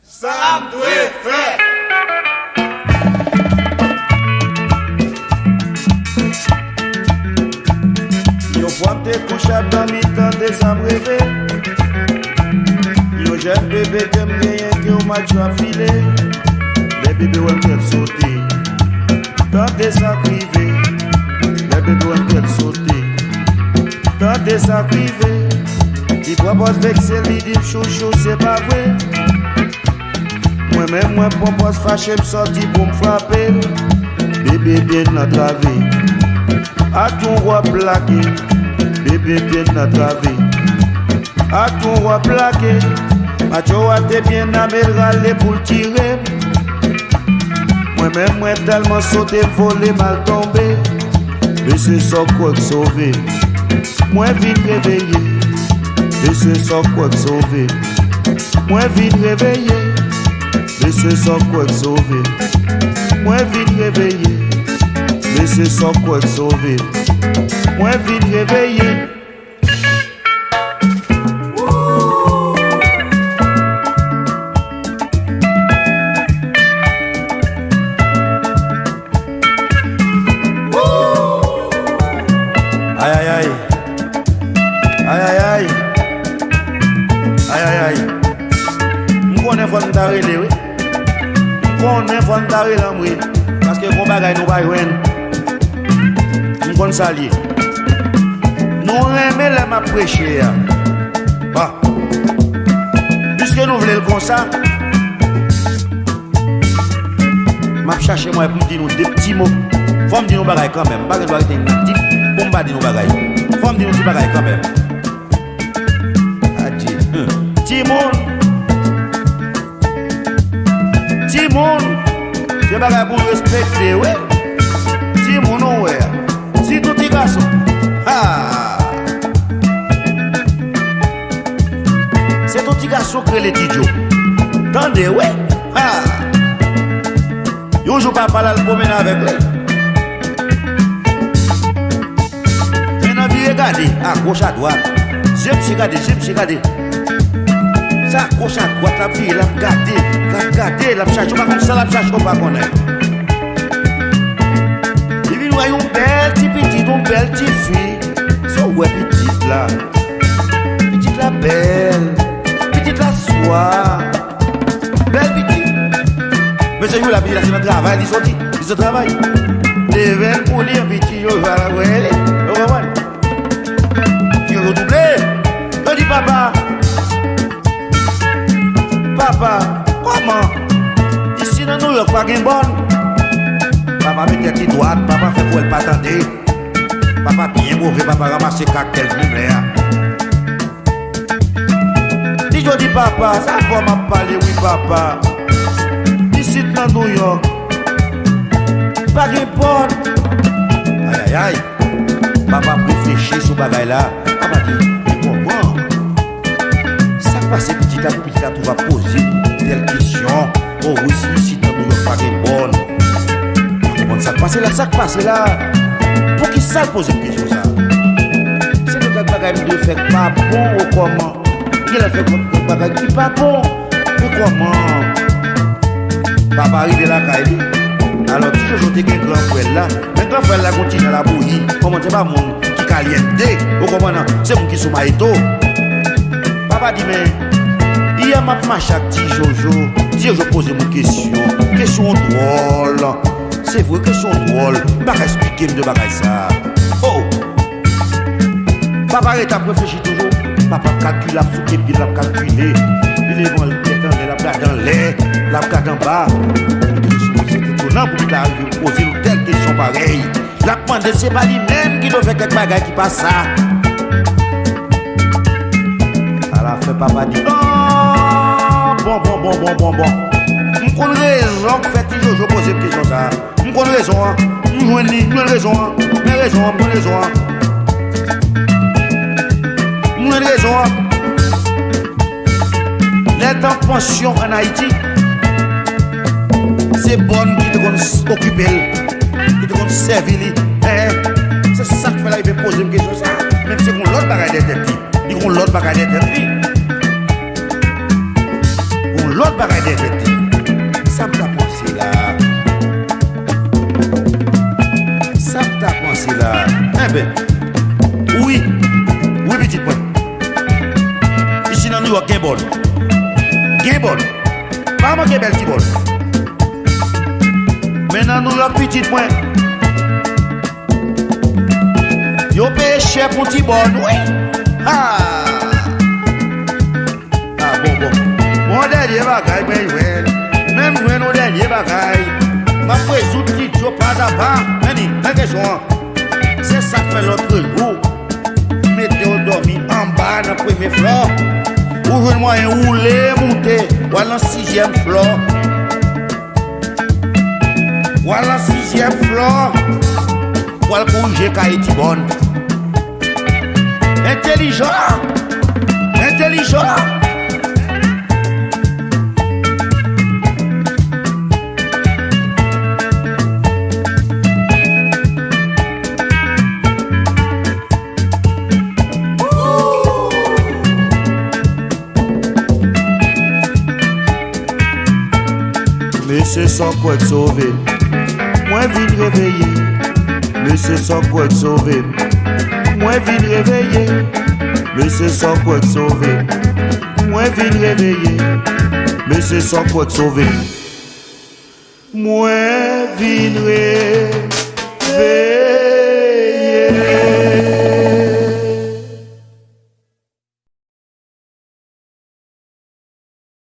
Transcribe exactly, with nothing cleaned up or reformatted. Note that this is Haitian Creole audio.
Sa m dwe fè? Yon fwa m te kouche ap dòmi, tande sa m reve. Yon jèn bebe ke m genyen ke yon matcho ap file. Lè bebe wè m kè l sote. Tande sa k rive. Lè bebe wè m kè l sote. Tande sa k rive. Li pran pòz vekse, li di m chouchou, se pa vre. Mwen menm, mwen pran pòz fache, m sòti pou m frape l. Bebe byen antrave. Ak yon wòb plake. Bebe byen antrave. Ak yon wòb plake. Matcho a te byen ame l, rale pou l tire m. Mwen menm, mwen tèlman sote, m vole, m al tonbe. Mesye, sa w kwè k sove m? Mwen vin reveye. Mesye, sa w kwè k sove m? Mwen vin reveye. Mesye, sa w kwè k sove m? Mwen vin reveye. Mesye, sa w kwè k sove m? Mwen vin reveye. Ay, ay, ay. Ay, ay, ay. Ay, ay, ay. M konnen fò n ta rele, wi. M konnen fò n ta rele anmwe. Paske gon bagay nou pa jwenn. M konn sa l ye. Nou renmen lè m ap preche a. Bon. Piske nou vle l konsa, m ap chache mwayen pou m di nou de ti mo. Fò m di nou bagay kanmenm. M pa gen dwa rete inaktif pou m pa di nou bagay. Fò m di nou ti bagay kanmenm. Adje. Hmm. Timoun. Timoun. Se bagay pou n respekte, wi. Timoun, ou wè. Sitou ti gason. Ha! Se tout ti gason k rele Ti Djo. Tande, wi. Ha! Yon jou papa l al pwomennen avèk li. Men nan vire gade, agoch, adwat. Je misye gade, je misye gade. Sa agoch, adwat, l ap vire, l ap gade, l ap gade, l ap chache, ou pa konn sa l ap chache, ou pa konnen. Li vin wè yon bèl ti pitit, yon bèl ti fi. Sa w wè pitit la? Pitit la bèl. Pitit la swa. Bèl pitit. Men se jou la, pitit la se nan travay li soti. Li sot travay. Leve l pou li, epi ti Jojo al wè li. Ou konprann? Ti Jojo double. Yo di papa. Papa, kòman? Isi nan Nouyòk pa gen bòn. Papa met tèt li dwat, papa fè kwè l pa tande. Papa byen move, papa ranmase kak kè l menm lè a. Ti Djo di papa, sa fò m ap pale wi papa. Isit nan Nouyòk, pa gen pòt. Ayayay, papa ap reflechi sou bagay la. Papa di, men kòman? Sa k pase pitit la pou pitit la tou va poze tèl kesyon? O wi, si isit nan Nouyòk pa gen bòn. M pa konprann sa k pase la, sa k pase la? Poukisa l poze m kesyon sa? Se tout lòt bagay m dwe fè k pa bon ou kòman? Genlè fè lòt bagay ki pa bon. Men kòman? Papa rive lakay li. Alò, ti Jojo te gen gran frè l la. Men gran frè l la gon ti jan labouyi. Kòman se pa moun ki kalyente. Ou konprann? Se moun ki sou mayeto. Papa di, men, yè m ap mache ak ti Jojo. Ti Jojo poze m yon kesyon. Kesyon dwòl. Se vre, kesyon dwòl. M pa ka esplike m de bagay sa. Oh! Papa rete ap reflechi toujou. Papa ap kalkile, ap souke pye l, ap kalkile. Li leve tèt anlè, l ap gade anlè, l ap gade anba. Li te sou poze tèt yo nan pou li ta rive poze nou tèl kesyon parèy. L ap mande se pa li menm ki dwe fè kèk bagay ki pa sa. Alafen, papa di, ah, bon, bon, bon, bon, bon, bon. M konn rezon k fè ti Jojo poze m kesyon sa a. M konn rezon an. M jwenn li, m jwenn rezon an. Men rezon an, m konn rezon an. M jwenn rezon an. Lè l t an pansyon ann Ayiti, se bòn ki te konn s- okipe l, ki te konn sèvi li. Enhen, se sa k fè l rive poze m kesyon sa a. Menm si gon lòt bagay dèyè tèt li. Li gon lòt bagay dèyè tèt li. Gon lòt Lòt bagay dèyè tèt li. Sa m ta panse la? Sa m ta panse la? Enben, wi, wi, pitit mwen. Isi nan Nouyòk gen bòl. Gen bòl. Pa manke bèl ti bòl. Men nan Nouyòk, pitit mwen, yo peye chè pou ti bòl, wi. Ha! Ah, bon, bon. Yon dènye bagay, mwen jwenn. Men m jwenn yon dènye bagay. M ap rezoud ti djo pa ta pa. Men li, men kesyon an. Se sa k fè lòt jou, m mete w dòmi anba nan premye flò. Ou jwenn mwayen woule, moute, w al nan sizyèm flò. W al nan sizyèm flò. W al korije kaye ti bòn. Entèlijan! Entèlijan! Mesye, sa w kwè k sove m? Mwen vin reveye. Mesye, sa w kwè k sove m? Mwen vin reveye. Mesye, sa w kwè k sove m? Mwen vin reveye. Mesye, sa w kwè k sove m? Mwen vin reveye.